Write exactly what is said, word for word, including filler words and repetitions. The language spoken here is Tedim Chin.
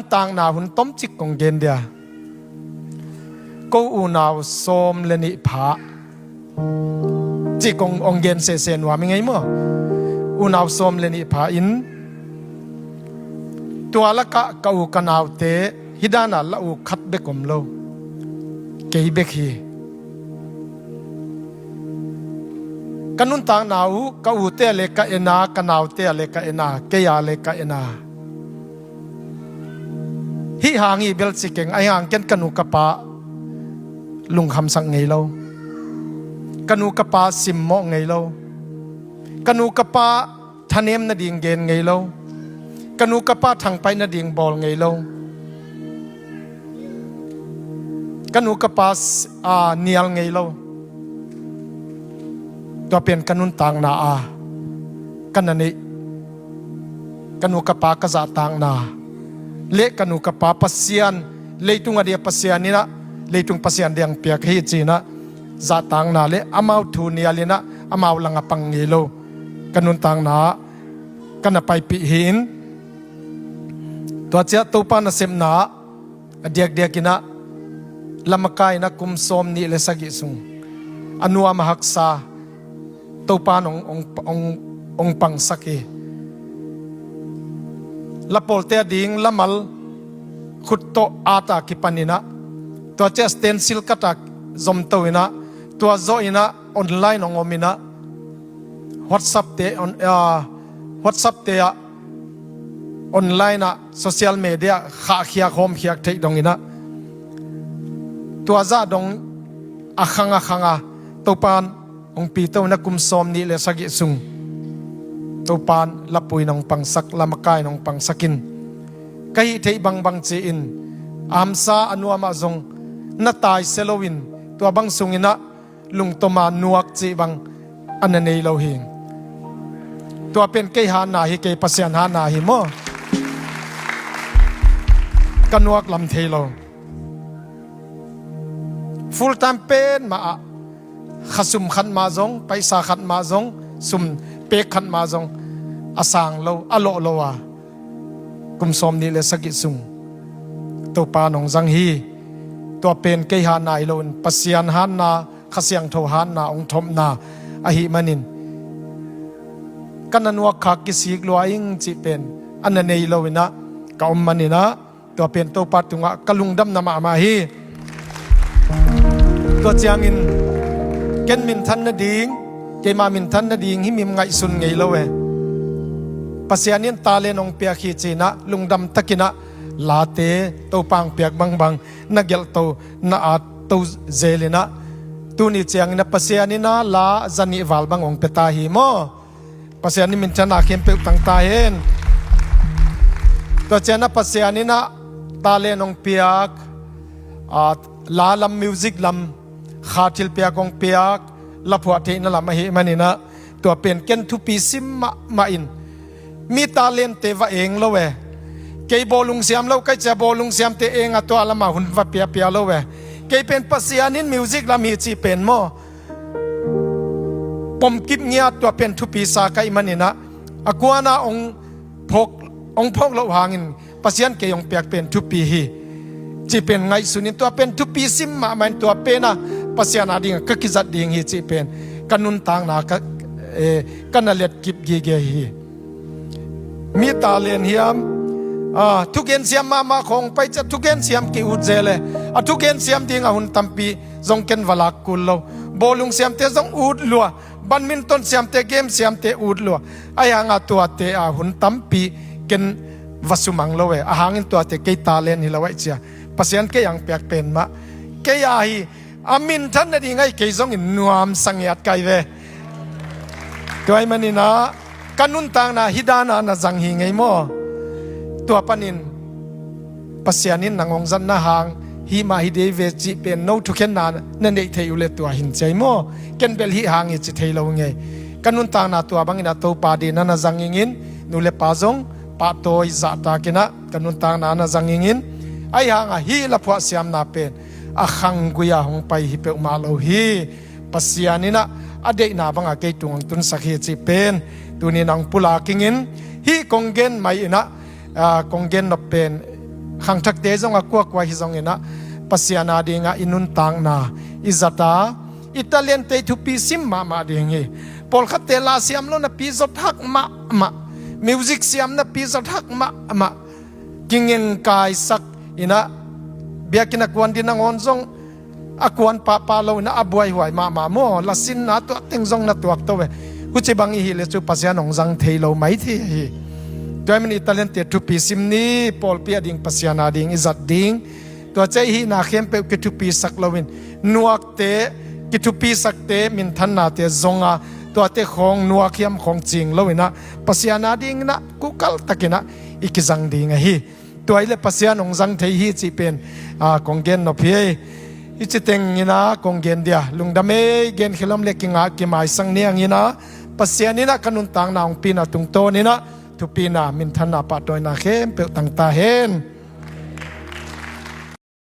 Takna hun tomcik kong gen dia. Ko unau sawm le nih pha cih kong ong gen sese nuam i ngei maw? Unau sawm le nih pha in tua lakah ka u ka naute hih dana la u khat bek om lo. Kei bek hi. Ka nuntakna uh ka ute a le ka ena, ka naute a le ka ena, kei a le ka ena. Hih hang hi bel ci keng, ahi hang ken ka nu ka pa lungkhamsak ngei lo. Ka nu ka pa simmawh ngei lo. Ka nu ka pa thanem nading gen ngei lo. Ka nu ka pa thangpaih nading bawl ngei lo. Ka nu ka pa s-, a, nial ngei lo. Tua pen ka nuntakna a ka na neih, ka nu ka pa ka zahtakna le ka nu ka pa Pasian, leitung a dia Pasian inah, leitung Pasian diang piak hi cinah zahtakna le amau thu nial inah amau langa pang ngei lo ka nuntakna ah ka na paipih hi in. Tua ciah Topa nasepna ah a diakdiak inah lamakai inah kum sawm nih le sagih sung a nuam a haksa Topa in ong, ong, ong, ong pangsak hi. La pawlte a ding lamal khut tawh ata kipan inah, tua ciah stencil kata zomto inah, tua zawh inah online ong om inah, WhatsApp te on, ah, WhatsApp te ah online ah social media khahkhiak hawmkhiak theih dong inah, tua zah dong a khang a khang a Topa in ong pito inah kum sawm nih le sagih sung Topa in lapui in ong pangsak, lamakai in ong pangsak in. Ka hih theih bangbang ci-in a hamsa a nuam ah zong na taise lo in, tua bang sung inah lungtom a nuak cih bang a na nei lo hi. Tua pen kei hatna hi, kei Pasian hatna hi maw? Ka nuak lam thei lo. Full time pen mah ah kha sum khat mah zong, paisa khat mah zong, sum pek khat mah zong a sang lo, a lawh lo a kum sawm nih le sagih sung Topa in ong zang hi. Tua pen kei hatna hi lo in Pasian hatna, Kha Siangtho hatna ong thomna ahih manin, ka na nuak khak kisik lua ing cih pen a na nei lo inah ka om man inah, tua pen Topa tungah ka lungdamna mahmah hi. Tua ciangin ken minthan nading, keima minthan nading himhim ngaihsun ngei lo e. Pasian in talent ong piak hi cinah lungdam tak inah late Topa ong piak bangbang na gelhto, na atto zel inah, tuni ciang inah Pasian inah la zanih val bang ong pia ta hi maw? Pasian in minthanna khempeuh tang ta hen. Tua ciang inah Pasian inah talent ong piak, a, la lam, music lam, kha thilpiak ong piak, la phuah theihna lam ahih man inah, tua pen ken thupi sim mahmah in. Mi talentte va eng lo e. Kei bawlung siam lo ka hih ciah bawlung siamte eng a tua lamah hun va piapia lo e. Kei pen Pasian in music lam hi cih pen maw, pomkip ngiat tua pen thupi sa ka hih man inah, a kuana ong phawk, ong phawk loh hangin Pasian kei ong piak pen thupi hi cih pen ngaihsun in, tua pen thupi sim mahmah in, tua pen a Pasian a dingah ka kizat ding hi cih pen ka nuntakna ka, eh, ka na letkip gige hi. Mi talent hiam, a, thugen siam mahmah khawng pai ciah thugen siam ki-ut zel e. A thugen siam dingah hun tampi zong ken va lak kul lo. Bawlung siamte zong ut lua, badminton siamte, game siamte ut lua. Ahi hangah tuate a hun tampi ken va sumang lo e. A hangin tuate kei talent hi lo ahih ciah Pasian kei ong piak pen mah, kei a hi, a minthan nading ahi kei zongin nuamsa ngiat kai ve. Tua ahih man inah ka nuntakna hih dana na zang hi ngei maw? Tua panin Pasian in nang ong zatna hang hih mah hi dei ve cih pen no thukhenna na neih theih uh le tua hin ci ai maw? Ken bel hih hang hi ci thei lo ngei. Ka nuntakna tua bang inah Topa deihna na zang ingin, nu le pa zong pahtawi zahtak inah ka nuntakna na zang ingin. Ahi hangah hih la phuah siamna pen a khanggui a hong pai hi peuhmah lo hi. Pasian inah a deihna bangah kei tung ong tunsak hi cih pen tuni-in ong pulak ingin, hih kong gen mai inah, a, kong gen nop pen khangthakte zong a kuakua hi zongin ah Pasian a dingah i nuntakna i zat a, i talentte i thupi sim mahmah ding hi. Pawlkhatte la siam lo napi zot hak mahmah, music siam napi zot hak mahmah, kingen kaisak in ah biakinn a kuan ding nangawn zong a kuan pahpah lo in ah a buaihuai mahmah maw, lasinna tua teng zong na tuak to ve. Huci bang i hih leh cu Pasian hong zang thei lo mai thei hi. Tua ahih manin i talentte thupi sim ni, pawlpi a ding Pasian a ding i zat ding. Tua ciang i hihna khempeuh kithupisak loin, nuakte, kithuphisakte minthannate zong a, tuate khawng nuak hiam khawng cing loin ah Pasian a dingin ah kuhkalh takin ah i kizang ding ahi. Tua hi leh Pasian hong zang thei hi cih pen, aa, kong gen nop hi. Hih ci tengin ah kong gen dia, lungdam ei, gen khia lom leh kingah, kimaisak ni hangin ah, Pasian in ah ka nuntakna hong pina tungtawnin ah thupina, minthanna, pahtawina khempeuh tang ta hen.